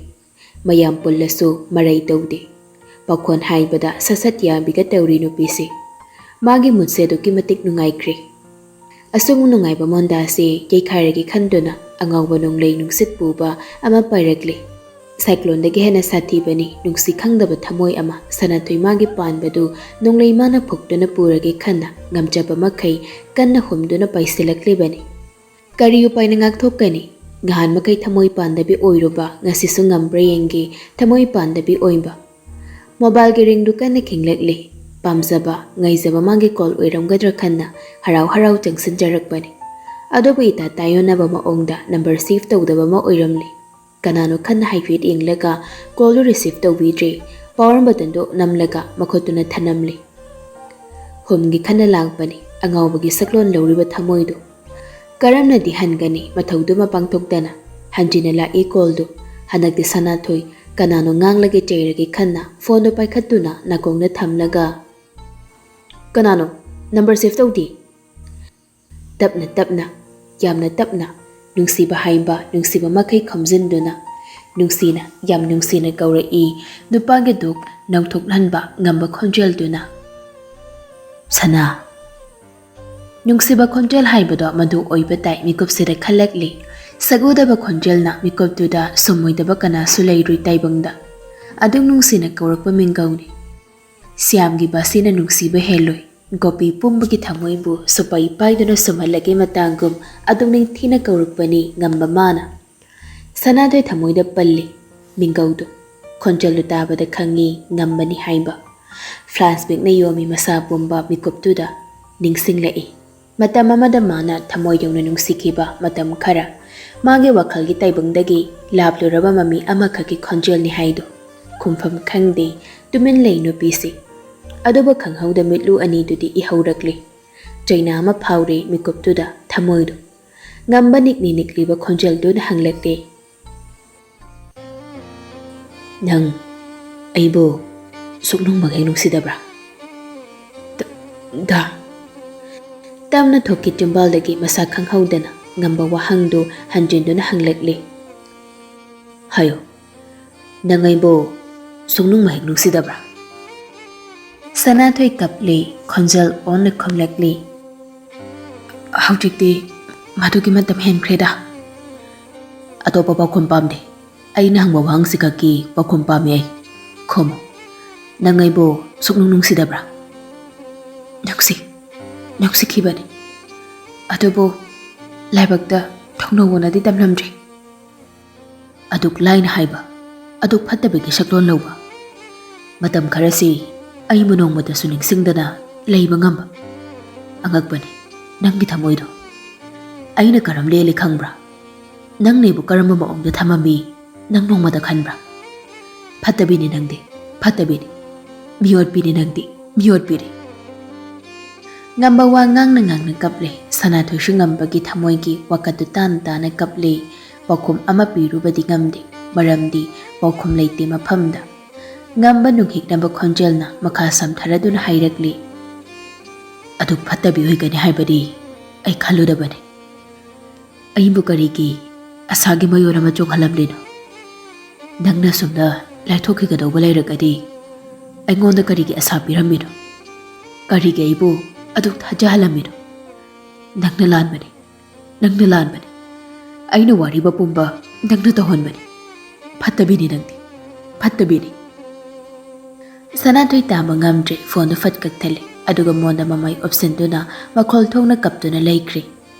ꯃꯌꯥꯝ ꯄꯨꯜꯂꯁꯨ ꯃꯔꯩ ꯇꯧꯗꯦ꯫ ꯄꯥꯈꯣꯟ ꯍꯥꯏꯕꯗ ꯁꯠ ꯁꯠ ꯌꯥꯕꯤꯒ ꯇꯧꯔꯤ ꯅꯨꯄꯤꯁꯦ꯫ ꯃꯥꯒꯤ ꯃꯨꯠꯁꯦ ꯑꯗꯨꯛꯀꯤ ꯃꯇꯤꯛ ꯅꯨꯡꯉꯥꯏꯈ꯭ꯔꯦ꯫ ꯑꯁꯨꯝ ꯅꯨꯡꯉꯥꯏꯕ ꯃꯣꯟꯗꯥꯁꯦ ꯌꯩꯈꯥꯏꯔꯒꯦ ꯈꯟꯗꯨꯅ ꯑꯉꯥꯎꯕ ꯅꯣꯡꯂꯩ ꯅꯨꯡꯁꯤꯠ ꯄꯨꯕ ꯑꯃ ꯄꯥꯏꯔꯛꯂꯦ꯫ ꯁꯥꯏꯀ꯭ꯂꯣꯟꯗꯒꯤ ꯍꯦꯟꯅ ꯁꯥꯊꯤꯕꯅꯤ ꯅꯨꯡꯁꯤ ꯈꯪꯗꯕ ꯊꯃꯣꯏ ꯑꯃ꯫ ꯁꯅꯥꯊꯣꯏ ꯃꯥꯒꯤ ꯄꯥꯟꯕꯗꯨ ꯅꯣꯡꯂꯩ ꯃꯥꯅ ꯐꯨꯛꯇꯨꯅ ꯄꯨꯔꯒꯦ ꯈꯟꯅ ꯉꯝꯖꯕ ꯃꯈꯩ ꯀꯟꯅ ꯍꯨꯝꯗꯨꯅ ꯄꯥꯏꯁꯤꯜꯂꯛꯂꯤꯕꯅꯤ꯫ ꯀꯔꯤ ꯎꯄꯥꯏꯅ ꯉꯥꯛꯊꯣꯛꯀꯅꯤ? ꯉꯍꯥꯟ ꯃꯈꯩ ꯊꯃꯣꯏ ꯄꯥꯟꯗꯕꯤ ꯑꯣꯏꯔꯨꯕ ꯉꯁꯤꯁꯨ ꯉꯝꯕ꯭ꯔꯥ ꯌꯦꯡꯒꯦ ꯊꯃꯣꯏ ꯄꯥꯟꯗꯕꯤ ꯑꯣꯏꯕ꯫ ꯃꯣꯕꯥꯏꯜꯒꯤ ꯔꯤꯡꯗꯨ ꯀꯟꯅ ꯈꯤꯡꯂꯛꯂꯤ꯫ ꯄꯥꯝꯖꯕ, ꯉꯥꯏꯖꯕ ꯃꯥꯒꯤ ꯀꯣꯜ ꯑꯣꯏꯔꯝꯒꯗ꯭ꯔꯥ ꯈꯟꯅ ꯍꯔꯥꯎ ꯍꯔꯥꯎ ꯆꯪꯁꯤꯟꯖꯔꯛꯄꯅꯤ꯫ ꯑꯗꯨꯕꯨ ꯏꯇꯥ ꯇꯥꯏꯌꯣꯟꯅꯕ ꯃꯑꯣꯡꯗ ꯅꯝꯕꯔ ꯁꯦꯚ ꯇꯧꯗꯕ ꯑꯃ ꯑꯣꯏꯔꯝꯂꯤ꯫ ꯀꯅꯥꯅꯣ ꯈꯟꯅ ꯍꯥꯏꯐꯦꯠ ꯌꯦꯡꯂꯒ ꯀꯣꯜꯗꯨ ꯔꯤꯁꯤꯚ ꯇꯧꯕꯤꯗ꯭ꯔꯦ꯫ ꯄꯥꯋꯔ ꯕꯇꯟꯗꯨ ꯅꯝꯂꯒ ꯃꯈꯨꯠꯇꯨꯅ ꯊꯅꯝꯂꯤ꯫ ꯍꯨꯝꯒꯤ ꯈꯟꯅ ꯂꯥꯛꯄꯅꯤ ꯑꯉꯥꯎꯕꯒꯤ ꯁꯛꯂꯣꯟ ꯂꯧꯔꯤꯕ ꯊꯃꯣꯏꯗꯨ꯫ ꯀꯔꯝꯅꯗꯤ ꯍꯟꯒꯅꯤ ꯃꯊꯧꯗꯨꯃ ꯄꯥꯡꯊꯣꯛꯇꯅ? ꯍꯟꯖꯤꯟꯅ ꯂꯥꯛꯏ ꯀꯣꯜꯗꯨ꯫ ꯍꯟꯗꯛꯇꯤ ꯁꯅꯥꯊꯣꯏ ꯀꯅꯥꯅꯣ ꯉꯥꯡꯂꯒꯦ ꯆꯩꯔꯒꯦ ꯈꯟꯅ ꯐꯣꯟꯗꯨ ꯄꯥꯏꯈꯠꯇꯨꯅ ꯅꯥꯀꯣꯡꯗ ꯊꯝꯂꯒ, "ꯀꯅꯥꯅꯣ? ꯅꯝꯕꯔ ꯁꯦꯚ ꯇꯧꯗꯦ?" ꯇꯞꯅ ꯇꯞꯅ, ꯌꯥꯝꯅ ꯇꯞꯅ, ꯅꯨꯡꯁꯤꯕ ꯍꯥꯏꯕ ꯅꯨꯡꯁꯤꯕ ꯃꯈꯩ ꯈꯣꯝꯖꯤꯟꯗꯨꯅ, ꯅꯨꯡꯁꯤꯅ, ꯌꯥꯝ ꯅꯨꯡꯁꯤꯅ ꯀꯧꯔꯛꯏ ꯅꯨꯄꯥꯒꯤ ꯗꯨꯛ ꯅꯧꯊꯣꯛꯍꯟꯕ ꯉꯝꯕ ꯈꯣꯟꯖꯦꯜꯗꯨꯅ, "ꯁꯅꯥ!" ꯅꯨꯡꯁꯤꯕ ꯈꯣꯟꯖꯦꯜ ꯍꯥꯏꯕꯗꯣ ꯃꯗꯨ ꯑꯣꯏꯕ ꯇꯥꯏ ꯃꯤꯀꯨꯞꯁꯤꯗ ꯈꯜꯂꯛꯂꯤ꯫ ꯁꯛꯎꯗꯕ ꯈꯣꯟꯖꯦꯜꯅ ꯃꯤꯀꯨꯞꯇꯨꯗ ꯁꯨꯝꯃꯣꯏꯗꯕ ꯀꯅꯥꯁꯨ ꯂꯩꯔꯨꯏ ꯇꯥꯏꯕꯪꯗ꯫ ꯑꯗꯨꯝ ꯅꯨꯡꯁꯤꯅ ꯀꯧꯔꯛꯄ ꯃꯤꯡꯒꯧꯅꯤ꯫ ꯁ꯭ꯌꯥꯝꯒꯤ ꯕꯥꯁꯤꯅ ꯅꯨꯡꯁꯤꯕ ꯍꯦꯜꯂꯣꯏ꯫ ꯒꯣꯄꯤ ꯄꯨꯝꯕꯒꯤ ꯊꯃꯣꯏꯕꯨ ꯁꯨꯄꯥꯏ ꯄꯥꯏꯗꯨꯅ ꯁꯨꯝꯍꯜꯂꯒꯦ ꯃꯇꯥꯡꯒꯨꯝ ꯑꯗꯨꯝ ꯅꯤꯡꯊꯤꯅ ꯀꯧꯔꯛꯄꯅꯤ ꯉꯝꯕ ꯃꯥꯅ꯫ ꯁꯅꯥꯗꯣꯏ ꯊꯃꯣꯏꯗ ꯄꯜꯂꯤ ꯃꯤꯡꯒꯧꯗꯨ꯫ ꯈꯣꯟꯖꯦꯜꯗꯨ ꯇꯥꯕꯗ ꯈꯪꯉꯤ ꯉꯝꯕꯅꯤ ꯍꯥꯏꯕ꯫ ꯐ꯭ꯂꯥꯁ ꯕꯦꯛꯅ ꯌꯣꯝꯃꯤ ꯃꯁꯥ ꯄꯨꯝꯕ ꯃꯤꯀꯨꯞꯇꯨꯗ ꯅꯤꯡꯁꯤꯡꯂꯛꯏ꯫ ꯃꯇꯝ ꯑꯃꯗ ꯃꯥꯅ ꯊꯃꯣꯏ ꯌꯧꯅ ꯅꯨꯡꯁꯤꯈꯤꯕ ꯃꯇꯝ ꯈꯔ꯫ ꯃꯥꯒꯤ ꯋꯥꯈꯜꯒꯤ ꯇꯥꯏꯕꯪꯗꯒꯤ ꯂꯥꯞꯂꯨꯔꯕ ꯃꯃꯤ ꯑꯃꯈꯛꯀꯤ ꯈꯣꯟꯖꯦꯜꯅꯤ ꯍꯥꯏꯗꯨ꯫ ꯈꯨꯝꯐꯝ ꯈꯪꯗꯦ, ꯇꯨꯃꯤꯟ ꯂꯩ ꯅꯨꯄꯤꯁꯤ꯫ ꯑꯗꯨꯕꯨ ꯈꯪꯍꯧꯗ ꯃꯤꯠꯂꯨ ꯑꯅꯤꯗꯨꯗꯤ ꯏꯍꯧꯔꯛꯂꯤ꯫ ꯆꯩꯅꯥ ꯑꯃ ꯐꯥꯎꯔꯦ ꯃꯤꯀꯨꯞꯇꯨꯗ ꯊꯃꯣꯏꯗꯨ꯫ ꯉꯝꯕ ꯅꯤꯛꯂꯤ ꯅꯤꯛꯂꯤꯕ ꯈꯣꯟꯖꯦꯜꯗꯨꯅ ꯍꯪꯂꯛꯂꯦ, "ꯅꯪ ꯑꯩꯕꯨ ꯁꯨꯛꯅꯨꯡꯃꯛ ꯍꯦꯛ ꯅꯨꯡꯁꯤꯗꯕ꯭ꯔꯥ?" "ꯗ-, ꯗꯥ?" ꯇꯞꯅ ꯊꯣꯛꯈꯤ ꯆꯤꯝꯕꯥꯜꯗꯒꯤ ꯃꯁꯥ ꯈꯪꯍꯧꯗꯅ ꯉꯝꯕ ꯋꯥꯍꯪꯗꯨ ꯍꯟꯖꯤꯟꯗꯨꯅ ꯍꯪꯂꯛꯂꯦ꯫ "ꯍꯥꯏꯌꯨ, ꯅꯪ ꯑꯩꯕꯨ ꯁꯨꯛꯅꯨꯡꯃꯛ ꯍꯦꯛ ꯅꯨꯡꯁꯤꯗꯕ꯭ꯔꯥ?" ꯁꯅꯥꯊꯣꯏ ꯀꯞꯂꯤ, ꯈꯣꯟꯖꯦꯜ ꯑꯣꯟꯅ ꯈꯨꯝꯂꯛꯂꯤ꯫ "ꯍꯧꯖꯤꯛꯇꯤ ꯃꯗꯨꯒꯤ ꯃꯇꯝ ꯍꯦꯟꯈ꯭ꯔꯦꯗ꯫ ꯑꯇꯣꯞꯄ ꯄꯥꯎꯈꯨꯝ ꯄꯥꯝꯗꯦ꯫ ꯑꯩꯅ ꯍꯪꯕ ꯋꯥꯍꯪꯁꯤ ꯈꯛꯀꯤ ꯄꯥꯎꯈꯨꯝ ꯄꯥꯝꯃꯤ ꯑꯩ꯫ ꯈꯨꯝꯃꯨ꯫ ꯅꯪ ꯑꯩꯕꯨ ꯁꯨꯛꯅꯨꯡ ꯅꯨꯡꯁꯤꯗꯕ꯭ꯔꯥ?" "ꯅꯨꯡꯁꯤ, ꯅꯨꯡꯁꯤꯈꯤꯕꯅꯤ꯫ ꯑꯗꯨꯕꯨ ꯂꯥꯏꯕꯛꯇ ꯊꯨꯡꯅꯧꯑꯣꯅꯗꯤ ꯇꯝꯂꯝꯗ꯭ꯔꯤ꯫" ꯑꯗꯨꯛ ꯂꯥꯏꯅ ꯍꯥꯏꯕ, ꯑꯗꯨꯛ ꯐꯠꯇꯕꯒꯤ ꯁꯛꯂꯣꯟ ꯂꯧꯕ꯫ ꯃꯇꯝ ꯈꯔꯁꯤ ꯑꯩꯕꯨ ꯅꯣꯡꯃꯇꯁꯨ ꯅꯤꯡꯁꯤꯡꯗꯅ ꯂꯩꯕ ꯉꯝꯕ꯫ ꯑꯉꯛꯄꯅꯤ ꯅꯪꯒꯤ ꯊꯃꯣꯏꯗꯣ꯫ ꯑꯩꯅ ꯀꯔꯝ ꯂꯦꯜꯂꯤ ꯈꯪꯕ꯭ꯔꯥ? ꯅꯪꯅ ꯑꯩꯕꯨ ꯀꯔꯝꯕ ꯃꯑꯣꯡꯗ ꯊꯝꯃꯝꯃꯤ ꯅꯪ ꯅꯣꯡꯃꯇ ꯈꯟꯕ꯭ꯔꯥ? ꯐꯠꯇꯕꯤꯅꯤ ꯅꯪꯗꯤ, ꯐꯠꯇꯕꯤꯅꯤ꯫ ꯃꯤꯑꯣꯠꯄꯤꯅꯤ ꯅꯪꯗꯤ, ꯃꯤꯑꯣꯠꯄꯤꯅꯤ꯫ ꯉꯝꯕ ꯋꯥ ꯉꯥꯡꯅ ꯉꯥꯡꯅ ꯀꯞꯂꯦ꯫ ꯁꯅꯥꯊꯣꯏꯁꯨ ꯉꯝꯕꯒꯤ ꯊꯃꯣꯏꯒꯤ ꯋꯥꯀꯠꯇꯨ ꯇꯥꯅ ꯇꯥꯅ ꯀꯞꯂꯦ꯫ ꯄꯥꯎꯈꯨꯝ ꯑꯃ ꯄꯤꯔꯨꯕꯗꯤ ꯉꯝꯗꯦ, ꯃꯔꯝꯗꯤ ꯄꯥꯎꯈꯨꯝ ꯂꯩꯇꯦ ꯃꯐꯝꯗ꯫ ꯉꯝꯕ ꯅꯨꯡꯍꯤꯛꯅꯕ ꯈꯣꯟꯖꯦꯜꯅ ꯃꯈꯥ ꯁꯝꯊꯔꯗꯨꯅ ꯍꯥꯏꯔꯛꯂꯤ, "ꯑꯗꯨꯛ ꯐꯠꯇꯕꯤ ꯑꯣꯏꯒꯅꯤ ꯍꯥꯏꯕꯗꯤ ꯑꯩ ꯈꯜꯂꯨꯗꯕꯅꯤ꯫ ꯑꯩꯕꯨ ꯀꯔꯤꯒꯤ ꯑꯁꯥꯒꯤ ꯃꯌꯣꯟ ꯑꯃ ꯆꯣꯡꯍꯜꯂꯝꯂꯤꯅꯣ? ꯅꯪꯅ ꯁꯨꯝꯅ ꯂꯥꯏꯊꯣꯛꯈꯤꯒꯗꯧꯕ ꯂꯩꯔꯒꯗꯤ ꯑꯩꯉꯣꯟꯗ ꯀꯔꯤꯒꯤ ꯑꯁꯥ ꯄꯤꯔꯝꯃꯤꯅꯣ? ꯀꯔꯤꯒꯤ ꯑꯩꯕꯨ ꯑꯗꯨꯛ ꯊꯥꯖꯍꯜꯂꯝꯃꯤꯅꯣ? ꯅꯪꯅ ꯂꯥꯟꯕꯅꯤ, ꯅꯪꯅ ꯂꯥꯟꯕꯅꯤ꯫ ꯑꯩꯅ ꯋꯥꯔꯤꯕ ꯄꯨꯝꯕ ꯅꯪꯅ ꯇꯧꯍꯟꯕꯅꯤ꯫ ꯐꯠꯇꯕꯤꯅꯤ ꯅꯪꯗꯤ, ꯐꯠꯇꯕꯤꯅꯤ꯫" ꯁꯅꯥꯊꯣꯏ ꯇꯥꯕ ꯉꯝꯗ꯭ꯔꯦ, ꯐꯣꯟꯗꯨ ꯐꯠ ꯀꯛꯊꯠꯂꯦ, ꯑꯗꯨꯒ ꯃꯣꯟꯗ ꯃꯃꯥꯏ ꯑꯣꯞꯁꯤꯟꯗꯨꯅ ꯃꯈꯣꯜ ꯊꯣꯛꯅ ꯀꯞꯇꯨꯅ ꯂꯩꯈ꯭ꯔꯦ꯫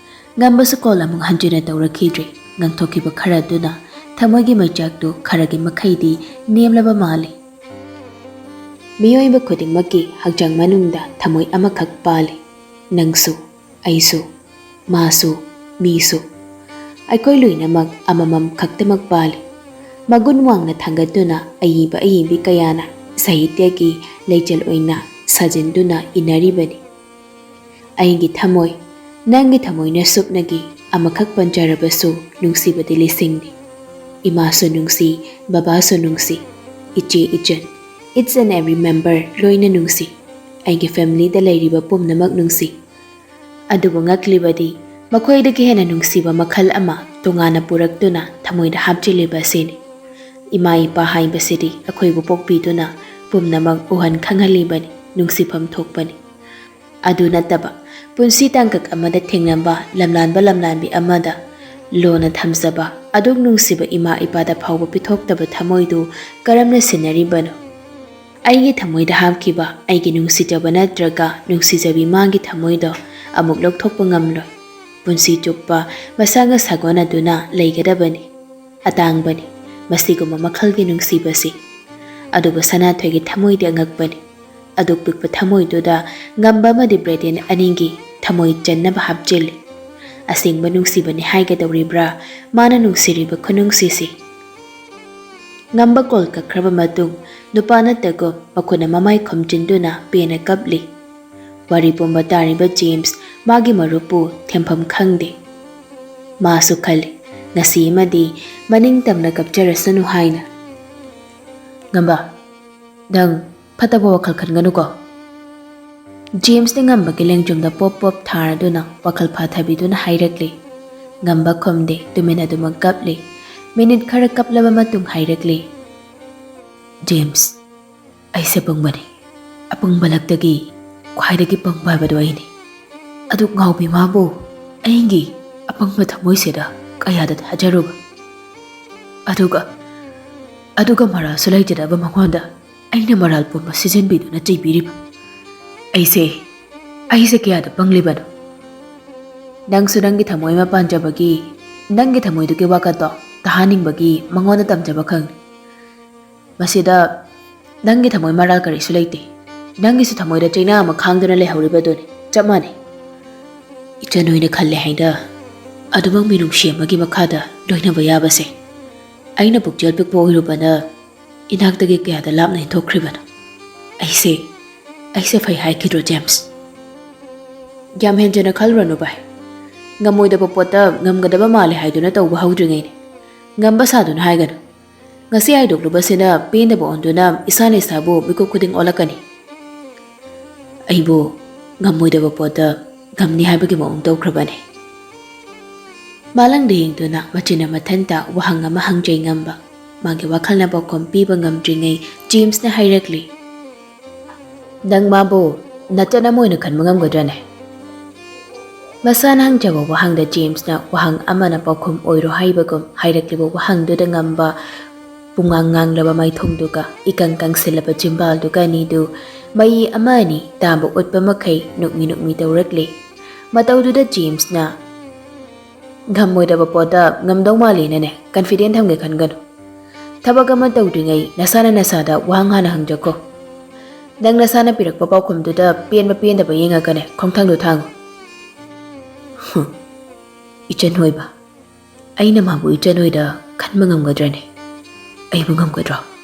ꯉꯝꯕꯁꯨ ꯀꯣꯜ ꯑꯃꯨꯛ ꯍꯟꯖꯤꯟꯅ ꯇꯧꯔꯛꯈꯤꯗ꯭ꯔꯦ꯫ ꯉꯥꯡꯊꯣꯛꯈꯤꯕ ꯈꯔꯗꯨꯅ ꯊꯃꯣꯏꯒꯤ ꯃꯩꯆꯥꯛꯇꯨ ꯈꯔꯒꯤ ꯃꯈꯩꯗꯤ ꯅꯦꯝꯂꯕ ꯃꯥꯜꯂꯤ꯫ ꯃꯤꯑꯣꯏꯕ ꯈꯨꯗꯤꯡꯃꯛꯀꯤ ꯍꯛꯆꯥꯡ ꯃꯅꯨꯡꯗ ꯊꯃꯣꯏ ꯑꯃꯈꯛ ꯄꯥꯜꯂꯤ꯫ ꯅꯪꯁꯨ, ꯑꯩꯁꯨ, ꯃꯥꯁꯨ, ꯃꯤꯁꯨ꯫ ꯑꯩꯈꯣꯏ ꯂꯣꯏꯅꯃꯛ ꯑꯃꯃꯝ ꯈꯛꯇꯃꯛ ꯄꯥꯜꯂꯤ꯫ ꯃꯒꯨꯟ ꯋꯥꯡꯅ ꯊꯥꯡꯒꯠꯇꯨꯅ ꯑꯏꯕ ꯑꯏꯕꯤ ꯀꯌꯥꯅ ꯁꯥꯍꯤꯇ꯭ꯌꯒꯤ ꯂꯩꯆꯜ ꯑꯣꯏꯅ ꯁꯥꯖꯤꯟꯗꯨꯅ ꯏꯟꯅꯔꯤꯕꯅꯤ꯫ ꯑꯩꯒꯤ ꯊꯃꯣꯏ, ꯅꯪꯒꯤ ꯊꯃꯣꯏꯅ ꯁꯨꯞꯅꯒꯤ ꯑꯃꯈꯛ ꯄꯟꯖꯔꯕꯁꯨ ꯅꯨꯡꯁꯤꯕꯗꯤ ꯂꯤꯁꯤꯡꯅꯤ꯫ ꯏꯃꯥꯁꯨ ꯅꯨꯡꯁꯤ, ꯕꯕꯥꯁꯨ ꯅꯨꯡꯁꯤ, ꯏꯆꯦ ꯏꯆꯟ, each and every member ꯂꯣꯏꯅ ꯅꯨꯡꯁꯤ꯫ ꯑꯩꯒꯤ familyꯗ ꯂꯩꯔꯤꯕ ꯄꯨꯝꯅꯃꯛ ꯅꯨꯡꯁꯤ꯫ ꯑꯗꯨꯕꯨ ꯉꯛꯂꯤꯕꯗꯤ ꯃꯈꯣꯏꯗꯒꯤ ꯍꯦꯟꯅ ꯅꯨꯡꯁꯤꯕ ꯃꯈꯜ ꯑꯃ ꯇꯣꯉꯥꯟꯅ ꯄꯨꯔꯛꯇꯨꯅ ꯊꯃꯣꯏꯗ ꯍꯥꯞꯆꯤꯜꯂꯤꯕ ꯑꯁꯤꯅꯤ꯫ ꯏꯃꯥ ꯏꯄꯥ ꯍꯥꯏꯕꯁꯤꯗꯤ ꯑꯩꯈꯣꯏꯕꯨ ꯄꯣꯛꯄꯤꯗꯨꯅ ꯄꯨꯝꯅꯃꯛ ꯎꯍꯟ ꯈꯪꯍꯜꯂꯤꯕꯅꯤ, ꯅꯨꯡꯁꯤꯐꯝ ꯊꯣꯛꯄꯅꯤ꯫ ꯑꯗꯨ ꯅꯠꯇꯕ ꯄꯨꯟꯁꯤ ꯇꯥꯡꯀꯛ ꯑꯃꯗ ꯊꯦꯡꯅꯕ ꯂꯝꯂꯥꯟꯕ ꯂꯝꯂꯥꯟꯕꯤ ꯑꯃꯗ ꯂꯣꯟꯅ ꯊꯝꯖꯕ ꯑꯗꯨꯛ ꯅꯨꯡꯁꯤꯕ ꯏꯃꯥ ꯏꯄꯥꯗ ꯐꯥꯎꯕ ꯄꯤꯊꯣꯛꯇꯕ ꯊꯃꯣꯏꯗꯨ ꯀꯔꯝꯅ ꯁꯤꯟꯅꯔꯤꯕꯅꯣ? ꯑꯩꯒꯤ ꯊꯃꯣꯏꯗ ꯍꯥꯞꯈꯤꯕ ꯑꯩꯒꯤ ꯅꯨꯡꯁꯤꯖꯕ ꯅꯠꯇ꯭ꯔꯒ ꯅꯨꯡꯁꯤꯖꯕꯤ ꯃꯥꯒꯤ ꯊꯃꯣꯏꯗꯣ ꯑꯃꯨꯛ ꯂꯧꯊꯣꯛꯄ ꯉꯝꯂꯣꯏ꯫ ꯄꯨꯟꯁꯤ ꯆꯨꯞꯄ ꯃꯁꯥꯒ ꯁꯥꯒꯣꯟꯅꯗꯨꯅ ꯂꯩꯒꯗꯕꯅꯤ꯫ ꯑꯇꯥꯡꯕꯅꯤ ꯃꯁꯤꯒꯨꯝꯕ ꯃꯈꯜꯒꯤ ꯅꯨꯡꯁꯤꯕꯁꯤ꯫ ꯑꯗꯨꯕꯨ ꯁꯅꯥꯊꯣꯏꯒꯤ ꯊꯃꯣꯏꯗꯤ ꯑꯉꯛꯄꯅꯤ꯫ ꯑꯗꯨꯛ ꯄꯤꯛꯄ ꯊꯃꯣꯏꯗꯨꯗ ꯉꯝꯕ ꯑꯃꯗꯤ ꯕ꯭ꯔꯦꯗꯦꯟ ꯑꯅꯤꯒꯤ ꯊꯃꯣꯏ ꯆꯟꯅꯕ ꯍꯥꯞꯆꯤꯜꯂꯤ꯫ ꯑꯁꯦꯡꯕ ꯅꯨꯡꯁꯤꯕꯅꯤ ꯍꯥꯏꯒꯗꯧꯔꯤꯕ꯭ꯔꯥ ꯃꯥꯅ ꯅꯨꯡꯁꯤꯔꯤꯕ ꯈꯨꯅꯨꯡꯁꯤꯁꯤ? ꯉꯝꯕ ꯀꯣꯜ ꯀꯛꯈ꯭ꯔꯕ ꯃꯇꯨꯡ ꯅꯨꯄꯥ ꯅꯠꯇꯒꯨꯝ ꯃꯈꯨꯠꯅ ꯃꯃꯥꯏ ꯈꯨꯝꯖꯤꯟꯗꯨꯅ ꯄꯦꯟꯅ ꯀꯞꯂꯤ꯫ ꯋꯥꯔꯤ ꯄꯨꯝꯕ ꯇꯥꯔꯤꯕ ꯖꯦꯝꯁ ꯃꯥꯒꯤ ꯃꯔꯨꯞꯄꯨ ꯊꯦꯝꯐꯝ ꯈꯪꯗꯦ꯫ ꯃꯥꯁꯨ ꯈꯜꯂꯤ, ꯉꯁꯤ ꯑꯃꯗꯤ ꯃꯅꯤꯡ ꯇꯝꯅ ꯀꯞꯆꯔꯁꯅꯨ ꯍꯥꯏꯅ꯫ ꯉꯝꯕ, ꯅꯪ ꯐꯠꯇꯕ ꯋꯥꯈꯜ ꯈꯟꯒꯅꯨꯀꯣ꯫ ꯖꯦꯝꯁꯅ ꯉꯝꯕꯒꯤ ꯂꯦꯡꯖꯨꯝꯗ ꯄꯣꯞ ꯄꯣꯞ ꯊꯥꯔꯗꯨꯅ ꯋꯥꯈꯜ ꯐꯥꯊꯕꯤꯗꯨꯅ ꯍꯥꯏꯔꯛꯂꯤ꯫ ꯉꯝꯕ ꯈꯨꯝꯗꯦ, ꯇꯨꯃꯤꯟ ꯑꯗꯨꯃꯛ ꯀꯞꯂꯤ꯫ ꯃꯤꯅꯤꯠ ꯈꯔ ꯀꯞꯂꯕ ꯃꯇꯨꯡ ꯍꯥꯏꯔꯛꯂꯤ, ꯖꯦꯝꯁ, ꯑꯩꯁꯦ ꯑꯄꯪꯕꯅꯤ꯫ ꯑꯄꯪꯕ ꯂꯛꯇꯒꯤ ꯈ꯭ꯋꯥꯏꯗꯒꯤ ꯄꯪꯕ ꯍꯥꯏꯕꯗꯨ ꯑꯩꯅꯤ꯫ ꯑꯗꯨꯛ ꯉꯥꯎꯕꯤ ꯃꯥꯕꯨ ꯑꯩꯒꯤ ꯑꯄꯪꯕ ꯊꯃꯣꯏꯁꯤꯗ ꯀꯌꯥꯗ ꯊꯥꯖꯔꯨꯕ? ꯑꯗꯨꯒ, ꯑꯗꯨꯒ ꯃꯔꯥꯜꯁꯨ ꯂꯩꯖꯗꯕ ꯃꯉꯣꯟꯗ ꯑꯩꯅ ꯃꯔꯥꯜ ꯄꯨꯝꯕ ꯁꯤꯖꯤꯟꯕꯤꯗꯨꯅ ꯆꯩꯕꯤꯔꯤꯕ꯫ ꯑꯩꯁꯦ, ꯑꯩꯁꯦ ꯀꯌꯥꯗ ꯄꯪꯂꯤꯕꯅꯣ? ꯅꯪꯁꯨ ꯅꯪꯒꯤ ꯊꯃꯣꯏ ꯑꯃ ꯄꯥꯟꯖꯕꯒꯤ, ꯅꯪꯒꯤ ꯊꯃꯣꯏꯗꯨꯒꯤ ꯋꯥꯀꯠꯇꯣ ꯇꯥꯍꯟꯅꯤꯡꯕꯒꯤ ꯃꯉꯣꯟꯗ ꯇꯝꯖꯕ ꯈꯛꯅꯤ꯫ ꯃꯁꯤꯗ ꯅꯪꯒꯤ ꯊꯃꯣꯏ ꯃꯔꯥꯜ ꯀꯔꯤꯁꯨ ꯂꯩꯇꯦ꯫ ꯅꯪꯒꯤꯁꯨ ꯊꯃꯣꯏꯗ ꯆꯩꯅꯥ ꯑꯃ ꯈꯥꯡꯗꯨꯅ ꯂꯩꯍꯧꯔꯤꯕꯗꯨꯅꯤ, ꯆꯞ ꯃꯥꯟꯅꯩ꯫ ꯏꯆꯟ ꯍꯣꯏꯅ ꯈꯜꯂꯦ ꯍꯥꯏꯅ ꯑꯗꯨꯃꯛ ꯃꯤꯅꯨꯡꯁꯤ ꯑꯃꯒꯤ ꯃꯈꯥꯗ ꯂꯣꯏꯅꯕ ꯌꯥꯕꯁꯦ꯫ ꯑꯩꯅ ꯄꯨꯛꯆꯦꯜ ꯄꯤꯛꯄ ꯑꯣꯏꯔꯨꯕꯅ ꯏꯅꯥꯛꯇꯒꯤ ꯀꯌꯥꯗ ꯂꯥꯞꯅ ꯏꯟꯊꯣꯛꯈ꯭ꯔꯤꯕꯅꯣ꯫ ꯑꯩꯁꯦ, ꯑꯩꯁꯦ ꯐꯩ ꯍꯥꯏꯈꯤꯗ꯭ꯔꯣ, ꯖꯦꯝꯁ? ꯌꯥꯝ ꯍꯦꯟꯖꯅ ꯈꯜꯂꯨꯔꯅꯨ, ꯚꯥꯏ꯫ ꯉꯝꯃꯣꯏꯗꯕ ꯄꯣꯠꯇ ꯉꯝꯒꯗꯕ ꯃꯥꯜꯂꯦ ꯍꯥꯏꯗꯨꯅ ꯇꯧꯕ ꯍꯧꯗ꯭ꯔꯤꯉꯩꯅꯦ꯫ ꯉꯝꯕ ꯁꯥꯗꯨꯅ ꯍꯥꯏꯒꯅꯨ꯫ ꯉꯁꯤ ꯍꯥꯏꯗꯣꯛꯂꯨꯕꯁꯤꯅ ꯄꯦꯟꯗꯕ ꯑꯣꯟꯗꯨꯅ ꯏꯁꯥꯅ ꯏꯁꯥꯕꯨ ꯃꯤꯀꯨꯞ ꯈꯨꯗꯤꯡ ꯑꯣꯜꯂꯛꯀꯅꯤ꯫ ꯑꯩꯕꯨ ꯉꯝꯃꯣꯏꯗꯕ ꯄꯣꯠꯇ ꯉꯝꯅꯤ ꯍꯥꯏꯕꯒꯤ ꯃꯑꯣꯡ ꯇꯧꯈ꯭ꯔꯕꯅꯦ꯫ ꯃꯥꯂꯪꯗ ꯌꯦꯡꯗꯨꯅ ꯃꯆꯤꯟ ꯃꯊꯟꯇ ꯋꯥꯍꯪ ꯑꯃ ꯍꯪꯖꯩ ꯉꯝꯕ꯫ ꯃꯥꯒꯤ ꯋꯥꯈꯜꯅ ꯄꯥꯎꯈꯨꯝ ꯄꯤꯕ ꯉꯝꯗ꯭ꯔꯤꯉꯩ ꯖꯦꯝꯁꯅ ꯍꯥꯏꯔꯛꯂꯤ, "ꯅꯪ ꯃꯥꯕꯨ ꯅꯆꯟ ꯑꯃ ꯑꯣꯏꯅ ꯈꯟꯕ ꯉꯝꯒꯗ꯭ꯔꯅꯦ?" ꯃꯁꯥꯅ ꯍꯪꯖꯕ ꯋꯥꯍꯪꯗ ꯖꯦꯝꯁꯅ ꯋꯥꯍꯪ ꯑꯃꯅ ꯄꯥꯎꯈꯨꯝ ꯑꯣꯏꯔꯣ ꯍꯥꯏꯕꯒꯨꯝ ꯍꯥꯏꯔꯛꯂꯤꯕ ꯋꯥꯍꯪꯗꯨꯗ ꯉꯝꯕ ꯄꯨꯡꯉꯥꯡ ꯉꯥꯡꯂꯕ ꯃꯥꯏꯊꯣꯡꯗꯨꯒ ꯏꯀꯪ ꯀꯪꯁꯤꯜꯂꯕ ꯆꯤꯝꯕꯥꯜꯗꯨꯒ ꯑꯅꯤꯗꯨ ꯃꯌꯦ ꯑꯃ ꯑꯅꯤ ꯇꯥꯕ ꯎꯠꯄ ꯃꯈꯩ ꯅꯣꯛꯃꯤ ꯅꯣꯛꯃꯤ ꯇꯧꯔꯛꯂꯤ꯫ ꯃꯇꯧꯗꯨꯗ ꯖꯦꯝꯁꯅ, "ꯉꯝꯃꯣꯏꯗꯕ ꯄꯣꯠꯇ ꯉꯝꯗꯧ ꯃꯥꯜꯂꯦꯅꯅꯦ ꯀꯟꯐꯤꯗꯦꯟ ꯊꯝꯒꯦ ꯈꯟꯒꯅꯨ꯫ ꯊꯕꯛ ꯑꯃ ꯇꯧꯗ꯭ꯔꯤꯉꯩ ꯅꯁꯥꯅ ꯅꯁꯥꯗ ꯋꯥꯍꯪ ꯍꯥꯟꯅ ꯍꯪꯖꯈꯣ꯫ ꯅꯪ ꯅꯁꯥꯅ ꯄꯤꯔꯛꯄ ꯄꯥꯎꯈꯨꯝꯗꯨꯗ ꯄꯦꯟꯕ ꯄꯦꯟꯗꯕ ꯌꯦꯡꯉꯒꯅꯦ ꯈꯣꯡꯊꯥꯡꯗꯣ ꯊꯥꯡꯉꯨ꯫" ꯍꯨꯝ, ꯏꯆꯟ ꯑꯣꯏꯕ, ꯑꯩꯅ ꯃꯥꯕꯨ ꯏꯆꯟ ꯑꯣꯏꯅ ꯈꯟꯕ ꯉꯝꯒꯗ꯭ꯔꯅꯦ? ꯑꯩꯕꯨ ꯉꯝꯒꯗ꯭ꯔꯣ?